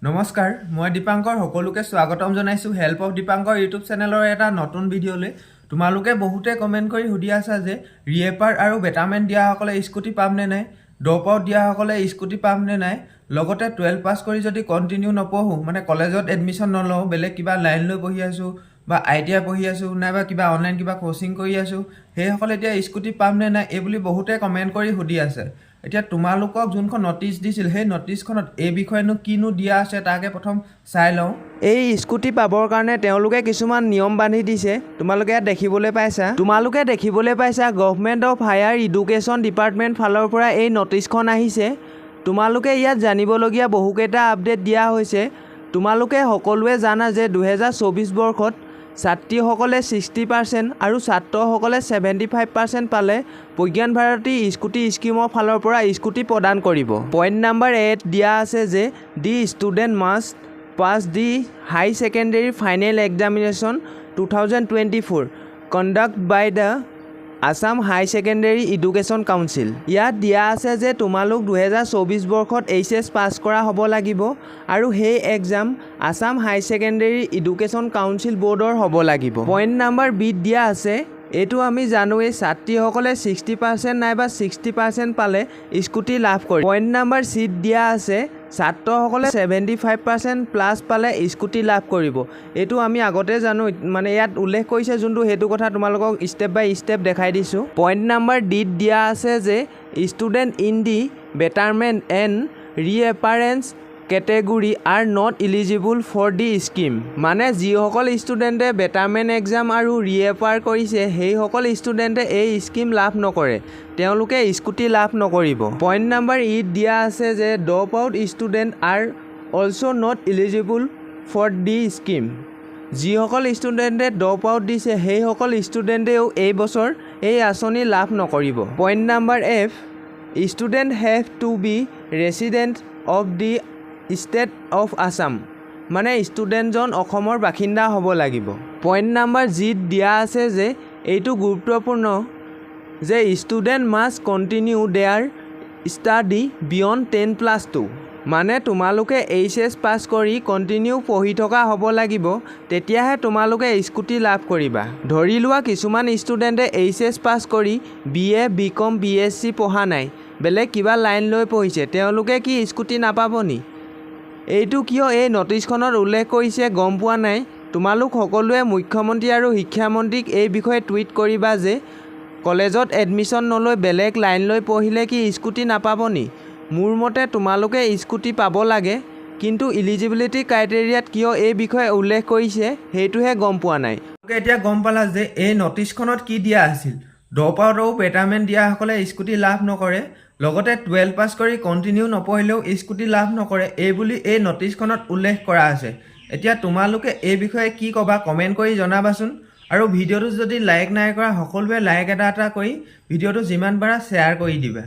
নমস্কাৰ, মই দীপাংকৰ, সকলোকে স্বাগতম জনাইছোঁ হেল্প অফ দীপাংকৰ ইউটিউব চেনেলৰ এটা নতুন ভিডিঅ'লৈ। তোমালোকে বহুতে কমেণ্ট কৰি সুধি আছা যে ৰিএপিয়াৰ আৰু বেটাৰমেণ্ট দিয়াসকলে স্কুটি পাম নে নাই, ড্ৰপ আউট দিয়াসকলে স্কুটি পাম নে নাই, লগতে 12 পাছ কৰি যদি কণ্টিনিউ নপঢ়োঁ, মানে কলেজত এডমিশ্যন নলওঁ, বেলেগ কিবা লাইন লৈ পঢ়ি আছোঁ বা আইটিআই পঢ়ি আছোঁ নাইবা কিবা অনলাইন কিবা কচিং কৰি আছোঁ, সেইসকলে এতিয়া স্কুটি পাম নে নাই, এই বুলি বহুতে কমেণ্ট কৰি সুধি আছে। এতিয়া তোমালোকক যোনখন নটিচ দিছিল, সেই নটিচখনত এই বিষয়েনো কিনো দিয়া আছে, তাকে প্ৰথম চাই লওঁ। এই স্কুটি পাবৰ কাৰণে তেওঁলোকে কিছুমান নিয়ম বান্ধি দিছে। তোমালোকে ইয়াত দেখিবলৈ পাইছা, তোমালোকে দেখিবলৈ পাইছা, Government of Higher Education Department ফালৰ পৰা এই নটিচখন আহিছে। তোমালোকে ইয়াত জানিবলগীয়া বহুকেইটা আপডেট দিয়া হৈছে। তোমালোকে সকলোৱে জানা যে 2024 বৰ্ষত ছাত্ৰীসকলে 60% আৰু ছাত্ৰসকলে 75% পালে প্ৰজ্ঞান ভাৰতী স্কুটি স্কীমৰ ফালৰ পৰা স্কুটি প্ৰদান কৰিব। পইণ্ট নাম্বাৰ এত দিয়া আছে যে the student must pass the High Secondary Final Examination 2024 conduct by the Assam High Secondary Education Council। ইয়াত দিয়া আছে যে তোমালোক 2024 বৰ্ষত এইচএছ পাছ কৰা হ'ব লাগিব আৰু সেই exam Assam High Secondary Education Council ব'ৰ্ডৰ হ'ব লাগিব। পইণ্ট নাম্বাৰ বিত দিয়া আছে, এইটো আমি জানোৱেই, ছাত্ৰীসকলে 60% নাইবা 60% পালে স্কুটি লাভ কৰে। পইণ্ট নাম্বাৰ চিত দিয়া আছে, ছাত্ৰসকলে 75% প্লাছ পালে স্কুটি লাভ কৰিব। এইটো আমি আগতে জানো, মানে ইয়াত উল্লেখ কৰিছে যোনটো, সেইটো কথা তোমালোকক ষ্টেপ বাই ষ্টেপ দেখাই দিছোঁ। পইণ্ট নাম্বাৰ ডিত দিয়া আছে যে student in the betterment and reappearance category are not eligible for the scheme। মানে যিসকল ষ্টুডেণ্টে বেটাৰমেণ্ট এক্সাম আৰু ৰিএপিয়াৰ কৰিছে, সেইসকল ষ্টুডেণ্টে এই স্কীম লাভ নকৰে, তেওঁলোকে স্কুটি লাভ নকৰিব। পইণ্ট নাম্বাৰ ইত দিয়া আছে যে drop out student are also not eligible for the scheme। যিসকল ষ্টুডেণ্টে ড্ৰপ আউট দিছে, সেইসকল ষ্টুডেণ্টেও এই বছৰ এই আঁচনি লাভ নকৰিব। Point number F, student have to be resident of the state of Assam, মানে ষ্টুডেণ্টজন অসমৰ বাসিন্দা হ'ব লাগিব। পইণ্ট নাম্বাৰ জিত দিয়া আছে যে এইটো গুৰুত্বপূৰ্ণ যে student must continue their study beyond 10+2, মানে তোমালোকে এইচএছ পাছ কৰি কণ্টিনিউ পঢ়ি থকা হ'ব লাগিব, তেতিয়াহে তোমালোকে স্কুটি লাভ কৰিবা। ধৰি লোৱা কিছুমান ষ্টুডেণ্টে এইচএছ পাছ কৰি B A, B com, BSc পঢ়া নাই, বেলেগ কিবা লাইন লৈ পঢ়িছে, তেওঁলোকে কি স্কুটি নাপাব নি? এইটো কিয় এই নটিচখনত উল্লেখ কৰিছে গম পোৱা নাই। তোমালোক সকলোৱে মুখ্যমন্ত্ৰী আৰু শিক্ষামন্ত্ৰীক এই বিষয়ে টুইট কৰিবা যে কলেজত এডমিশ্যন নলৈ বেলেগ লাইন লৈ পঢ়িলে কি স্কুটি নাপাব নি? মোৰ মতে তোমালোকে স্কুটি পাব লাগে, কিন্তু ইলিজিবিলিটি ক্ৰাইটেৰিয়াত কিয় এই বিষয়ে উল্লেখ কৰিছে, সেইটোহে গম পোৱা নাই। এতিয়া গম পালা যে এই নটিচখনত কি দিয়া আছিল। ড্ৰপ আউট আৰু বেটাৰমেণ্ট দিয়াসকলে স্কুটি লাভ নকৰে, লগতে 12 পাছ কৰি কণ্টিনিউ নপঢ়িলেও স্কুটি লাভ নকৰে, এই বুলি এই নটিচখনত উল্লেখ কৰা আছে। এতিয়া তোমালোকে এই বিষয়ে কি ক'বা, কমেণ্ট কৰি জনাবাচোন। আৰু ভিডিঅ'টো যদি লাইক নাই কৰা, সকলোৱে লাইক এটা এটা কৰি ভিডিঅ'টো যিমান পাৰা শ্বেয়াৰ কৰি দিবা।